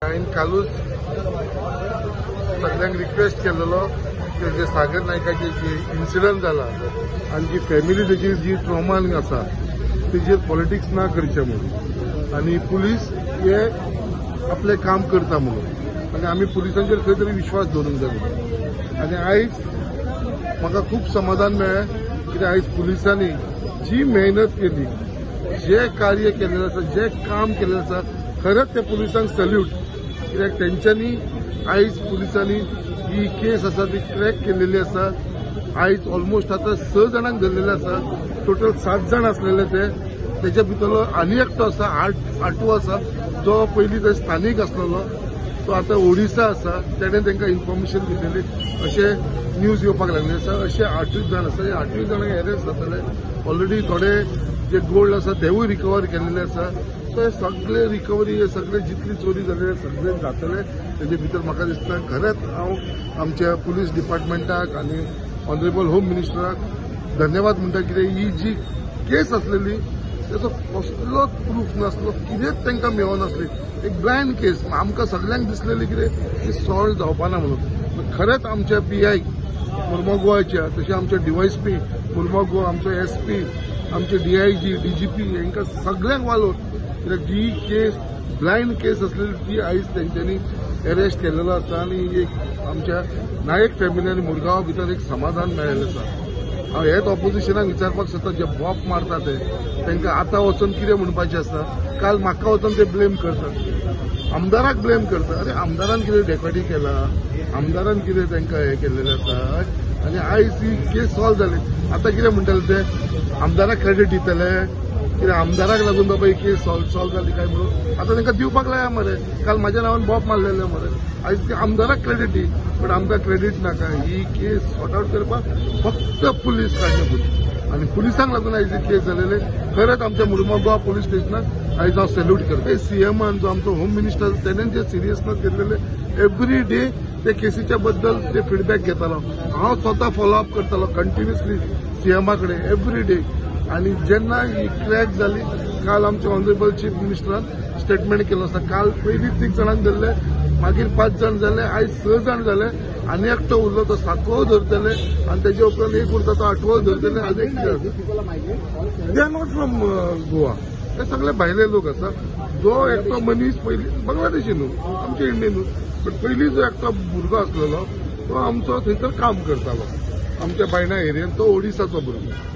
हांवें कालूच सगळ्यांक रिक्वेस्ट केलेलो की जे सागर नायकाचे जे इन्सिडंट जाला आनी जी फॅमिली तेजी जी ट्रॉमान आसा तेजेर पॉलिटिक्स ना करचें म्हणून आनी पुलीस हे आपलें काम करता म्हणून आनी आमी पुलिसांचेर खंय तरी विश्वास दवरूंक जाय म्हणून. आनी आयज म्हाका खूब समाधान मेळ्ळें कित्याक आयज पुलिसांनी जी मेहनत केली, जे कार्य केलेलें आसा, जे काम केलेलें आसा, खरेंच ते पुलिसांक सल्यूट. कित्याक तेंच्यांनी आयज पुलिसांनी ही केस आसा ती क्रॅक केलेली आसा. आयज ऑलमोस्ट आतां 6 जाणांक धरलेले आसा, टोटल 7 जाण आसलेले ते. तेच्या भितरलो आनी एकटो आसा, आठवो आसा, जो पयलीं थंय स्थानीक आसलेलो तो आतां ओडिसा आसा. तेणें तांकां इन्फॉर्मेशन दिलेली अशें न्यूज येवपाक लागले आसा. अशे 8 जाण आसा, हे 8 जाणांक एरेस्ट जातले. ऑलरेडी थोडे जे गोल्ड आसा तेवूय रिकवर केलेले आसा. सो हे सगळे रिकवरी, हे सगळे जितली चोरी जाल्ले सगळे जातले. तेजे भितर म्हाका दिसता खरेंच हांव आमच्या पुलीस डिपार्टमेंटाक आनी ऑनरेबल होम मिनिस्टराक धन्यवाद म्हणटा. कित्याक ही जी केस आसलेली तेचो कसलोच प्रूफ नासलो, कितेंच तांकां मेळनासली, एक ब्लायंड केस. आमकां सगळ्यांक दिसलेली कितें ती सॉल्व जावपाना म्हणून. खरेंच आमच्या पी I मुर्मोगोवाच्या, तशें आमच्या डीवायएसपी मुर्मोगोवा, आमचो एसपी, आमचे डीआयजी, डीजीपी हांकां सगळ्यांक वालोर. कित्याक जी केस ब्लायंड केस आसलेली ती आयज तेंच्यांनी एरेस्ट केलेलो आसा आनी एक आमच्या नायक फॅमिली आनी मुरगांवा भितर एक समाधान मेळ्ळेलें आसा. हांव हेच ऑपोजिशनाक विचारपाक सोदता, जे बॉप मारता ते तांकां आतां वचून कितें म्हणपाचें आसा. काल म्हाका वचून ते ब्लेम करतात, आमदाराक ब्लेम करता. अरे आमदारान कितें डेकोटी केला, आमदारान कितें तांकां हें केल्लेलें आसा. आनी आयज ही केस सॉल्व जाली, आतां कितें म्हणटले ते आमदाराक क्रेडीट दितले कित्याक आमदाराक लागून बाबा ही केस सॉल्व जाली काय म्हणून आतां तांकां दिवपाक लाया मरे. काल म्हाज्या नांवान बॉप मारलेले मरे, आयज ते आमदाराक क्रेडीट दी, पण आमकां क्रेडीट नाका. ही केस सॉर्ट आवट करपाक फक्त पुलीस काडणे आनी पुलिसांक लागून आयज ही केस जालेले. खरेंच आमच्या मुर्मोगांव पुलीस स्टेशनाक आयज हांव सॅल्यूट करता. सीएमान जो आमचो होम मिनिस्टर तेणें जे सिरियसनेस घेतलेले, एवरी डे ते केसीच्या बद्दल ते फिडबॅक घेतालो. हांव स्वता फॉलोअप करतालो कंटिन्युअसली सीएमा कडेन एवरी डे. आनी जेन्ना ही क्रॅक जाली, काल आमच्या ऑनरेबल चीफ मिनिस्टरान स्टेटमेंट केलो आसा. काल पयलीं 3 जाणांक धरले, मागीर 5 जाण जाले, आयज 6 जाण जाले आनी एकटो उरलो तो 7वो धरतले आनी तेजे उपरांत एक उरता तो 8वो धरतले. आनी एक they are not from Goa, ते सगळे भायले लोक आसा. जो एकटो मनीस पयलीं बांगलादेशी न्हू, आमचे इंडियन न्हू, बट पयलीं जो एकटो भुरगो आसलेलो तो आमचो थंयसर काम करतालो आमच्या बायणा एरियन, तो ओडिसाचो भुरगो.